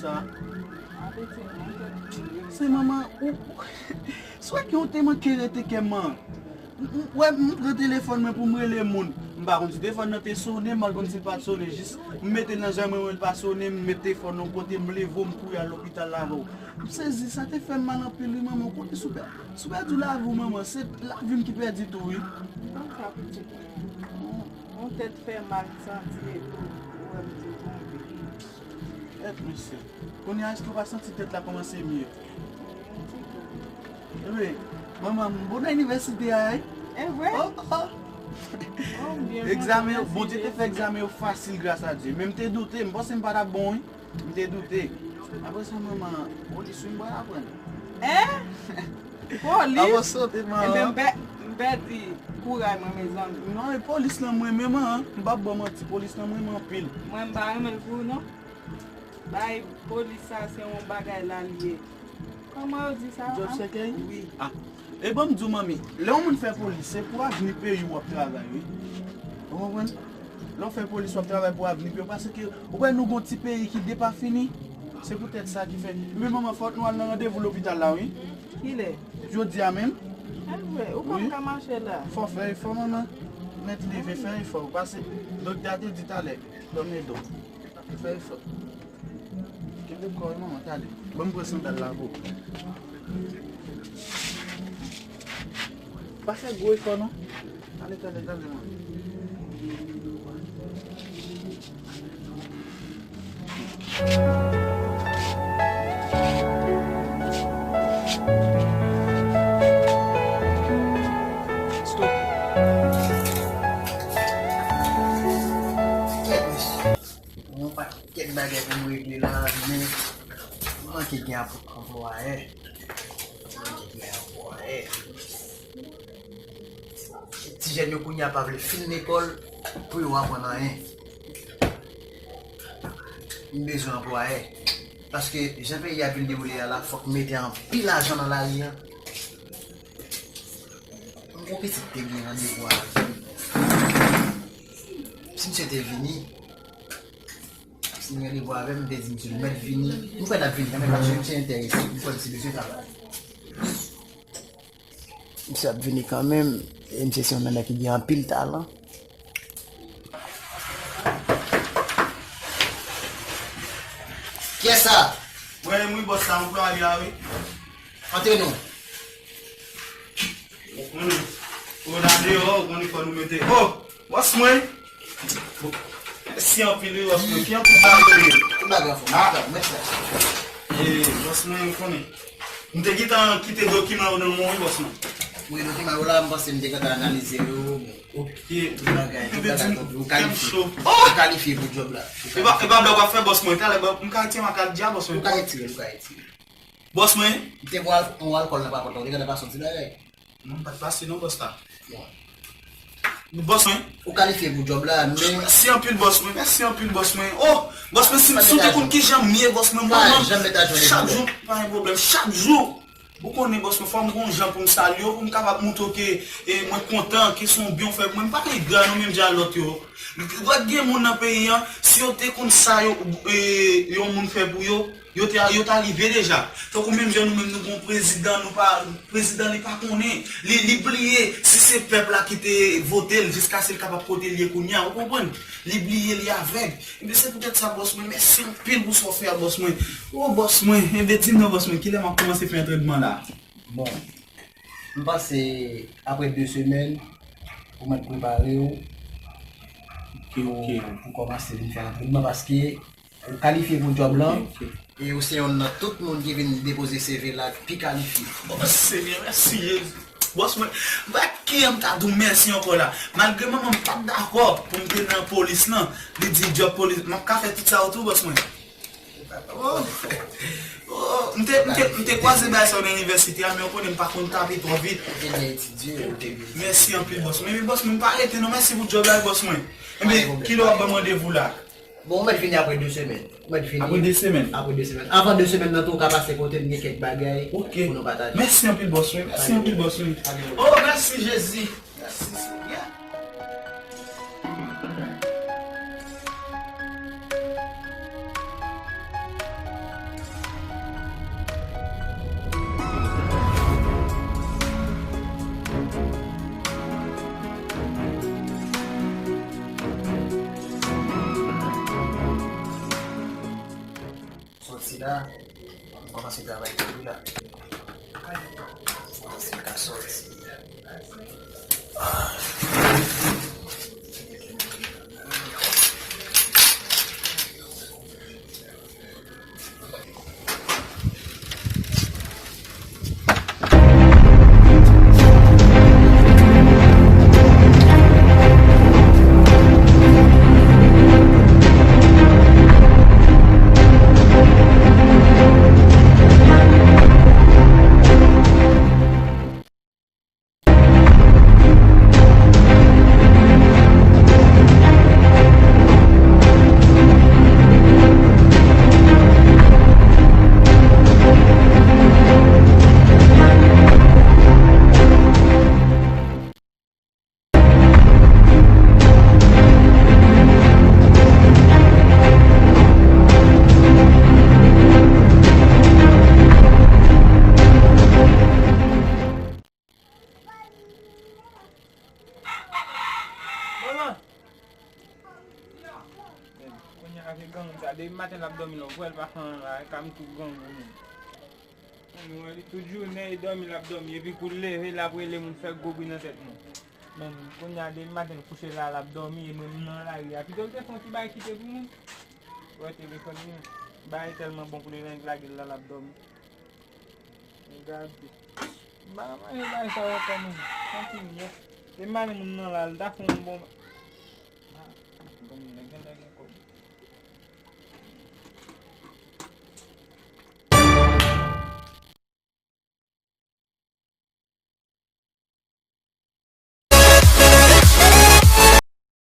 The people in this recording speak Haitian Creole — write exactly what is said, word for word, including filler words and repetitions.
Sa. Apetit, non, tèt. Se manman, ou, ou, swè ke ou te manke rete kè m an. M, m, wè, m pran telefòn mwen pou m rele moun. M pa konn si telefòn nan te sonnen, m pa konn si l pa t sonnen. Jis, m mete l nan zòrèy mwen, wè l pa sonnen, m met telefòn nan yon kote, m leve, m kouri al lopital la avè w. M sezi, sa te fè m mal anpil, wi, manman. Ou konnen si w pè-, si w pèdi lavi w, manman, se lavi m ki pèdi tou, wi. Konsa, pitit mwen. Yon tèt fè mal, m santi epi w, ou wè m te tonbe. Tèt mesye. Kounye a, èske w pa santi tèt la kòmanse mye? Ebyen, manman m, bon anivèsite a, wi. E vre? Oh, oh. Oh, m byen kontan, egzamen yo, mèsi Bondye te fè Jezi. Egzamen yo fasil, gras a Dye. Men m te doute, m panse m pa t ap bon, wi. M te doute. Apre sa, manman, polis, wi, m pral aprann. Hein? Polis? Apa sote, manman. Ebyen, m pè-, m pèdi kouray mwen, mezanmi. Non, e polis lan m renmen, manman. M p ap ba w manti, polis lan m renmen anpil. Mwen, m pa renmen l pou ou, non. Bay polis sa, se yon bagay la l ye. Kòman yo di sa? Job security? Wi. Ah. E ban m di w, manmi, lè yon moun fè polis, se pou avni peyi w ap travay, wi. Ou konprann? Lè w fè polis, w ap travay pou avni peyi w, paske ou wè nou gon ti peyi ki depafini. Se poutèt sa ki fè. Men manman, fòk nou al nan randevou lopital la, wi. Kilè? Jodi a menm. Anmwey, ou konn ka mache la. Fò fè efò, manman. Mèt leve, fè efò. Pase, doktè a te di talè, dòmi do. Fè efò. Kenbe kò w, manman, talè. Ban m pran sandal la pou ou. Pa fè gwo efò, non. Talè, talè, talè, manman. Stop. Kèt, mesye. Yon pakèt bagay pou m regle la, men m manke gen anp-, anplwayè. M manke gen anplwayè. Ti jèn yo kounye a pa vle fin lekòl pou yo aprann anyen. M bezwen anplwayè. Paske jan peyi a vin dewoule a la, fòk m mete anpil lajan nan lari a. M gon pitit te gen randevou avè m. Si misye te vini, si l gen randevou avè m, m te di misye l mèt vini. M kwè l ap vini kanmenm, paske misye enterese. M kwè misye bezwen travay. Misye ap vini kanmenm. E misye se yon nèg ki gen anpil talan. Kiyès sa? Mwen menm wi, bòs la, anplwaye a wi. Antre non. Ou konnen, ou la deyò, ou konnen fò nou mete. Oh, bòs mwen. Mèsi anpil wi, bòs mwen. Ki anpil bagay. Tout bagay anfòm. Ah. Mèt la. E, bòs mwen, ou konnen. M te gentan kite dokiman yo nan men w wi, bòs mwen. Wi, dokiman yo la, m panse m te gentan analize yo. Ok. Tout bagay, tout bagay konpli. Ou kalifye. Ou kalifye pou djòb la. E pa, e pa blòk w ap fè bòs mwen. Talè, m ka retire makak dja, bòs mwen. Ou ka retire, ou ka retire. Bòs mwen. M te bwè yon alkòl nan papòt la, ou te gentan pase yon ti bagay. Non, m pa t pase non, bòs la. Bon. Bòs mwen. Ou kalifye pou djòb la, men. Mèsi anpil, bòs mwen. Mèsi anpil, bòs mwen. Oh, bòs mwen, si, si w te konn kijan m ye, bòs mwen, mwen, mwen, chak jou, pa gen pwoblèm. Chak jou, ou konnen, bòs mwen, fò m gon jan pou m salye w, pou m kapab montre w ke, e, mwen kontan, ke se yon byen w fè pou mwen. M pa engra non, menm jan a lòt yo. Dwèt gen moun nan peyi an, si yo te konn sa yo, e, yon moun fè pou yo, yo te, yo ta rive deja. Tankou menm jan nou menm nou gon prezidan, nou pa, prezidan li pa konnen. Li, li bliye si se pèp la ki te vote l jiskaske l kapab kote l ye kounye a, ou konprann? Li bliye, li avèg. Ebyen, se poutèt sa, bòs mwen, mèsi anpil pou sa w fè a, bòs mwen. Oh, bòs mwen, ebyen, di m non, bòs mwen, kilè m ap kòmanse fè antrenman la? Bon, m panse apre de semèn, ou mèt prepare w pou, pou kòmanse vin fè antrenman, paske ou kalifye pou djòb lan, e ou se yonn nan tout moun ki vin depoze C V la ki pi kalifye. Oh, Senyè, mèsi, Jezi. Bòs mwen, m pa kiyè m ta di w mèsi ankò la. Malgre manman m pa t dakò pou m te nan polis lan, li di djòb polis, m ap ka fè tout sa yo tou, bòs mwen. Oh, oh, m te, m te, m te kwaze bagay sa yo nan inivèsite a, men ou konnen m pa konn tape twò vit. Ou te byen etidye, ou te byen etidye. Mèsi anpil, bòs mwen. Men, bòs mwen, m pa rete non, mèsi pou djòb la, bòs mwen. Ebyen, kilè w ap ban m randevou la? Bon, ou mèt vini apre de semèn. Ou mèt vini. Apre de semèn? Apre de semèn. Anvan de semèn nan tou, ou ka pase kote m, gen kèk bagay pou nou pataje. Ok. Mèsi anpil, bòs mwen. Mèsi anpil, bòs mwen. Pa gen pwoblèm. Oh, mèsi, Jezi. Mèsi, Senyè. La, m kòmanse travay pou li la. Mwen si l ka sòti. Manman! Kounye a avèk granmoun sa, depi maten l ap dòmi la, ou kwè l pa fè anyen la, e ka m tou grangou menm. Ou wè li tout jounen e dòmi l ap dòmi, epi kou l leve l ap rele moun fè gwo bri nan tèt moun. Men kounye a depi maten l kouche la l ap dòmi, e mwen m nan lari a. Pito l te fè yon ti bagay kite pou mwen. Ou wè telefòn li, bagay tèlman bon pou li, lè nèg lage l la l ap dòmi. Gade. M pa ka manje bagay sa yo ankò menm. Santi m yè. E m ale moun nan la, l ta fè yon bon.